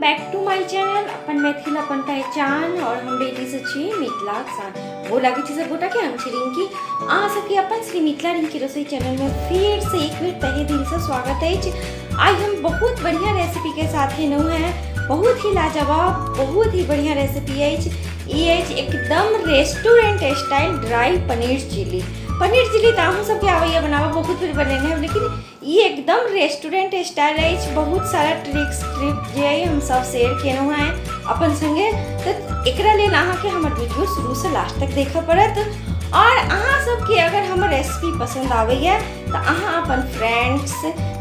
Bank to my channel अपन मैथिल अपन पहचान और हम बेटी से छी मिथिलाक शान। गोर लागै छी सब गोटा के। हम छी रिंकी, अहाँ सबके अपन श्री मिथिला रिंकी रसोई चैनल में फिर से एक बेर तहे दिल से स्वागत अछि। आइ हम बहुत बढ़िया रेसिपी के साथ एलहुँ हैं, बहुत ही लाजवाब, बहुत ही बढ़िया रेसिपी अछि। ई अछि एकदम restaurant style dry paneer chilli. Paneer chilli तऽ अहूँ सबके आबैया बनाबऽ, बहुत बेर बनेने हम, लेकिन ई एकदम रेस्टोरेंट स्टाइल अछि। बहुत सारा ट्रिक्स ट्रिप जे अइ हम सब शेयर केलहुँ हेँ अपन संगे, तऽ एकरा लेल अहाँके हमर वीडियो शुरूसँ लास्ट तक देखऽ पड़त। आओर अहाँ सबके अगर हमर रेसिपी पसन्द आबैए तऽ अहाँ अपन फ्रेंड्स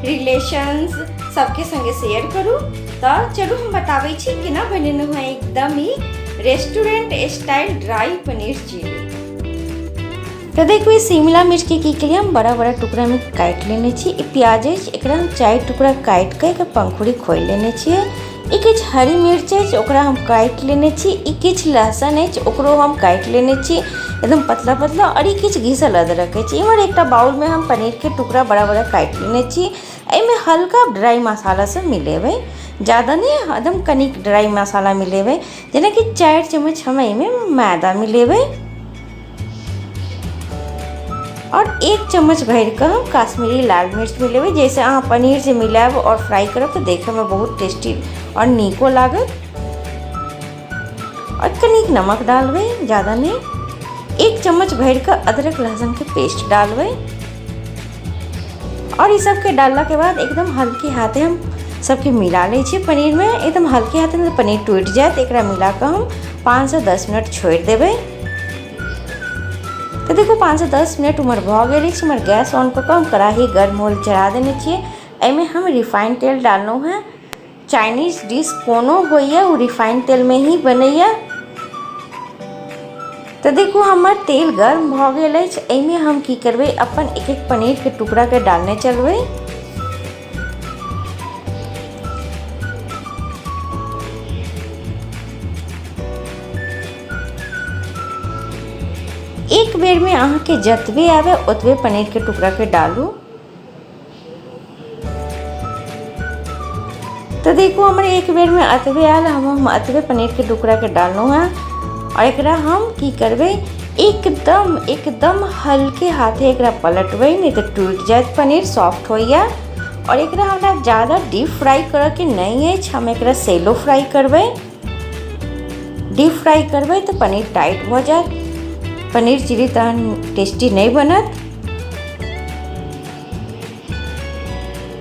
रिलेशन्स सबके संगे शेयर करू। तऽ चलू हम बताबै छी केना बनेलहुँ हेँ एकदम ही restaurant style dry paneer chilli. तऽ देखू, ई शिमला मिर्चके की केलियै, हम बड़ा बड़ा टुकड़ामे काटि लेने छी। ई प्याज अछि, एकरा हम 4 टुकड़ा काटि कऽ एकर पंखुड़ी खोलि लेने छियै। ई किछु हरी मिर्च अछि, ओकरा हम काटि लेने छी। ई किछु लहसुन अछि, ओकरो हम काटि लेने छी एकदम पतला पतला। आओर ई किछु घिसल अदरक अछि। इम्हर एकटा बाउलमे हम पनीरके टुकड़ा बड़ा बड़ा काटि लेने छी। एहिमे हल्का ड्राइ मसाला सब मिलेबै, ज्यादा नहि, एकदम कनिक ड्राइ मसाला मिलेबै। जेनाकि 4 चम्मच हम एहिमे मैदा मिलेबै और 1 चम्मच भरिकऽ हम काश्मीरी लाल मिर्च मिलेबै, जाहिसँ अहाँ पनीर जे मिलायब आओर फ्राइ करब तऽ देखैमे बहुत टेस्टी आओर नीको लागत। आओर कनिक नमक डालबै, ज्यादा नहि। 1 चम्मच भरिकऽ अदरक लहसुनके पेस्ट डालबै। आओर ई सबके डाललाके बाद एकदम हल्के हाथे हम सबके मिला लै छियै पनीरमे। एकदम हल्के हाथे, नहि तऽ पनीर टूटि जायत। एकरा मिलाकऽ हम 5 सँ 10 मिनट छोड़ि देबै। तऽ देखू, 5 सँ 10 मिनट उमर भऽ गेल अछि। उमहर गैस ऑन कऽ कऽ हम कढ़ाही गर्म होल चढ़ा देने छियै। एहिमे हम रिफाइंड तेल डाललहुँ हेँ। चाइनीज डिश कोनो होइए, ओ रिफाइंड तेलमे ही बनैए। तऽ देखू, हमर तेल गर्म भऽ गेल अछि। एहिमे हम की करबै, अपन एक एक पनीरके टुकड़ाके डालने चलबै। एक बेरमे अहाँके जतबे आबै ओतबे पनीरके टुकड़ाके डालू। तऽ देखू, हमर एक बेरमे एतबे आयल, हम एतबे पनीरके टुकड़ाके डाललहुँ हेँ। आओर एकरा हम की करबै, एकदम एकदम हल्के हाथे एकरा पलटबै, नहि तऽ टूटि जायत। पनीर सॉफ्ट होइए। आओर एकरा हमरा ज्यादा डीप फ्राइ करऽके नहि अछि, हम एकरा सेलो फ्राइ करबै। डीप फ्राइ करबै तऽ पनीर टाइट भऽ जायत, पनीर चिली तहन टेस्टी नहि बनत।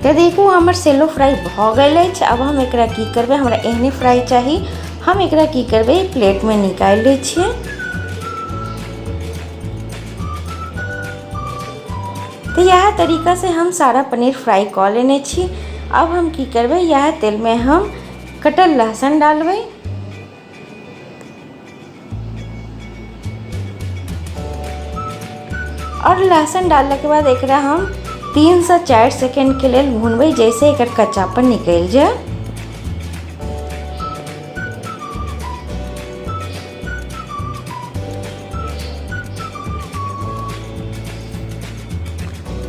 तऽ देखू, हमर सेलो फ्राइ भऽ गेल अछि। आब हम एकरा की करबै, हमरा एहने फ्राइ चाही। हम एकरा की करबै, प्लेटमे निकालि लै छियै। तऽ इएह तरीकासँ हम सारा पनीर फ्राइ कऽ लेने छी। आब हम की करबै, इएह तेलमे हम कटल लहसुन डालबै। आओर लहसुन डाललाके बाद एकरा हम 3 सँ 4 सेकेंडके लेल भुनबै, जाहिसँ एकर कच्चापन निकलि जाय।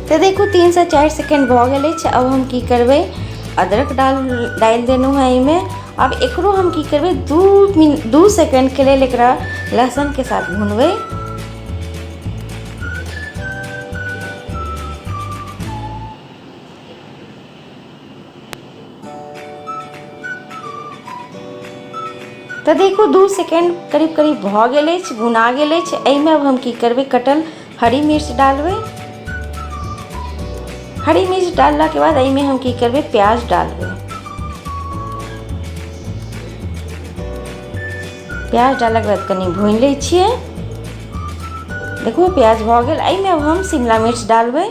तऽ देखू, 3 सँ 4 सेकेंड भऽ गेल अछि। आब हम की करबै, अदरक डालि देलहुँ हेँ एहिमे। आब एकरो हम की करबै, 2 सेकेंडके लेल एकरा लहसुनके साथ भुनबै। तऽ देखू, 2 सेकेंड करीब करीब भऽ गेल अछि, भुना गेल अछि। एहिमे अब हम की करबै, कटल हरी मिर्च डालबै। हरी मिर्च डाललाके बाद एहिमे हम की करबै, प्याज डालबै। प्याज डाललाके बाद कनि भूनि लै छियै। देखू, प्याज भऽ गेल। एहिमे अब हम शिमला मिर्च डालबै।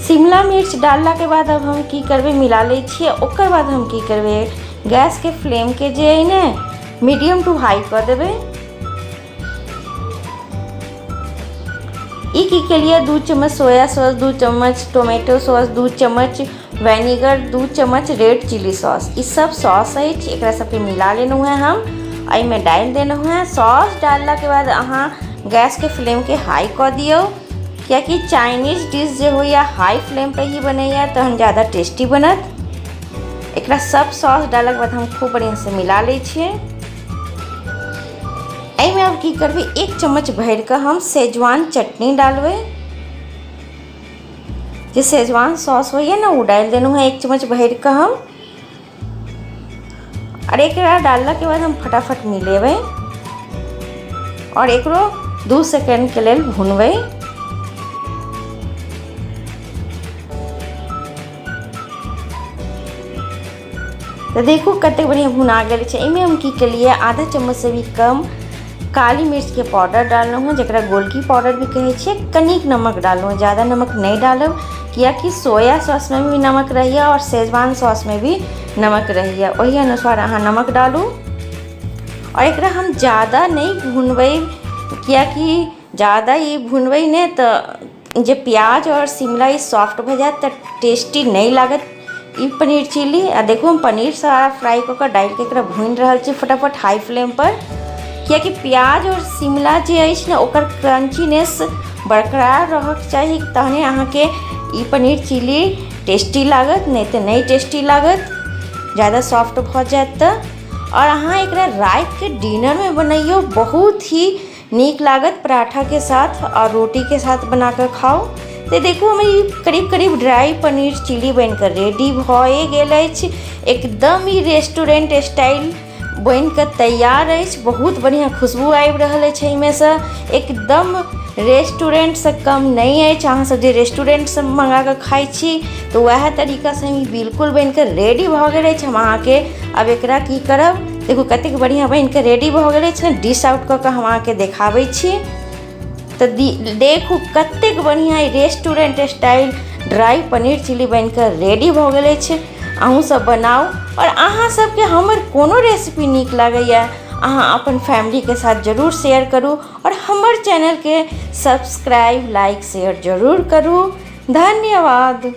शिमला मिर्च डाललाके बाद अब हम की करबै, मिला लै छियै। ओकर बाद हम की करबै, गैसके फ्लेमके जे अइ ने, मीडियम टू हाई कऽ देबै। ई की केलियै, 2 चम्मच सोया सॉस, 2 चम्मच टोमेटो सॉस, 2 चम्मच वेनेगर, 2 चम्मच रेड चिली सॉस, ई सब सॉस अछि। एकरा सबके मिला लेलहुँ हेँ हम, एहिमे डालि देलहुँ हेँ। सॉस डाललाके बाद अहाँ गैसके फ्लेमके हाई कऽ दियौ। कियाकि चाइनीज डिश जे होइए हाई फ्लेम पर ही बनैए, तहन ज़्यादा टेस्टी बनत। एकरा सब सॉस डालक बाद हम खूब बढ़िआँसँ मिला लै छियै। एहिमे आब की करबै, 1 चम्मच भरिकऽ हम शेजवान चटनी डालबै। जे शेजवान सॉस होइए ने, ओ डालि देलहुँ हँ 1 चम्मच भरिकऽ हम। आओर एकरा डाललाके बाद हम फटाफट मिलेबै आओर एकरो 2 सेकेंडके लेल भुनबै। तऽ देखू कतेक बढ़िआँ भुना गेल छै। एहिमे हम की केलियै, आधा चम्मचसँ भी कम काली मिर्चके पाउडर डाललहुँ हँ, जकरा गोलकी पाउडर भी कहै छियै। कनिक नमक डाललहुँ हँ, ज़्यादा नमक नहि डालब, कियाकि सोया सॉसमे भी नमक रहैए आओर शेजवान सॉसमे भी नमक रहैए, ओहि अनुसार अहाँ नमक डालू। आओर एकरा हम ज़्यादा नहि भुनबै, कियाकि ज़्यादा ई भुनबै नहि तऽ जे प्याज आओर शिमला ई सॉफ्ट भऽ जायत तऽ टेस्टी नहि लागत ई पनीर चिली। आ देखू हम पनीर सारा फ्राई कऽ कऽ डालिके एकरा भूनि रहल छी फटाफट हाई फ्लेम पर, कियाकि प्याज आओर शिमला जे अछि ने ओकर क्रंचीनेस बरकरार रहक चाही, तहने अहाँके ई पनीर चिली टेस्टी लागत, नहि तऽ नहि टेस्टी लागत ज़्यादा सॉफ्ट भऽ जायत तऽ। आओर अहाँ एकरा रातिके डिनरमे बनैयौ, बहुत ही नीक लागत पराठाके साथ आओर रोटीके साथ बनाकऽ खाउ। तऽ देखू हम ई करीब करीब ड्राइ पनीर चिली बनिकऽ रेडी भए गेल अछि। एकदम ई रेस्टोरेंट स्टाइल बनिकऽ तैयार अछि। बहुत बढ़िआँ खुशबू आबि रहल अछि एहिमेसँ, एकदम रेस्टोरेंटसँ कम नहि अछि। अहाँसभ जे रेस्टोरेंटसँ मँगाकऽ खाइ छी तऽ वएह तरीकासँ ई बिल्कुल बनिकऽ रेडी भऽ गेल अछि। हम अहाँके आब एकरा की करब, देखू कतेक बढ़िआँ बनिकऽ रेडी भऽ गेल अछि ने। डिश आउट कऽ कऽ हम अहाँके देखाबै छी। तऽ देखू कतेक बढ़िआँ ई restaurant style dry paneer chilli बनिकऽ रेडी भऽ गेल अछि। अहूँसभ बनाउ आओर अहाँ सबके हमर कोनो रेसिपी नीक लागैए अहाँ अपन फैमिलीके साथ जरूर शेयर करू आओर हमर चैनलके सब्सक्राइब लाइक शेयर जरूर करू। धन्यवाद।